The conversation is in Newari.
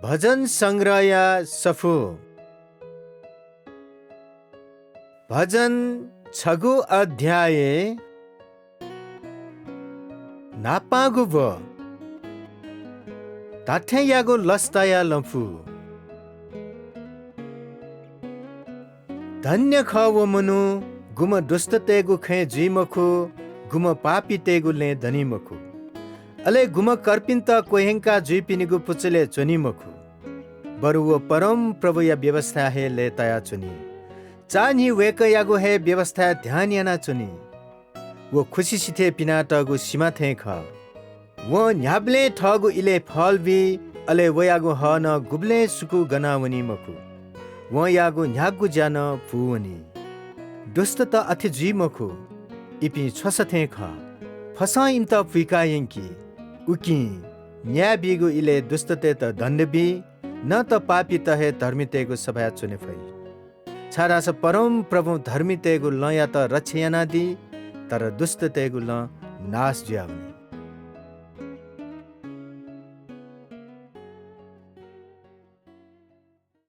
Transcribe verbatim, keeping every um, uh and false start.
भजन संग्रहया सफू। भजन छगू अध्याय न्हापांगु ब्व। धात्थेंयागु लसताया लँपु। धन्य खः व मनू, गुम्ह दुष्टतय्गु खँय् जुइ मखु, गुम्ह पापीतय्गु लँय् दनी मखु, अले गुम्ह कर्पिन्त क्वह्यंका जुइपिनिगु पुचलय् च्वनी मखु, बरु व परमप्रभुया व्यवस्थाय् हे लय्ताया च्वनी। चान्हि वय्कःयागु हे व्यवस्थाय् ध्यान याना च्वनी। व खुसिसिथय् पिनातःगु सिमा थें खः। वं न्ह्याबलें थःगु इलय् फल बी, अले वयागु हः नं गुबलें सुकू गना वनी मखु। वंयागु न्ह्यागु ज्या नं पूवनी। दुष्टत अथे जुइ मखु, इपिं छ्वसा थें खः। फसं इमित पुइका यंकी। उकिं न्याय बीगु इलय् दुष्टतय्त दण्ड बी, न त पापीत हे धर्मीतय्गु सभाय् च्वने फइ। छाय्धाःसा परमप्रभुं धर्मीतय्गु लँयात रक्षा यानादी, तर दुष्टतय्गु लँ नाश जुयावनी।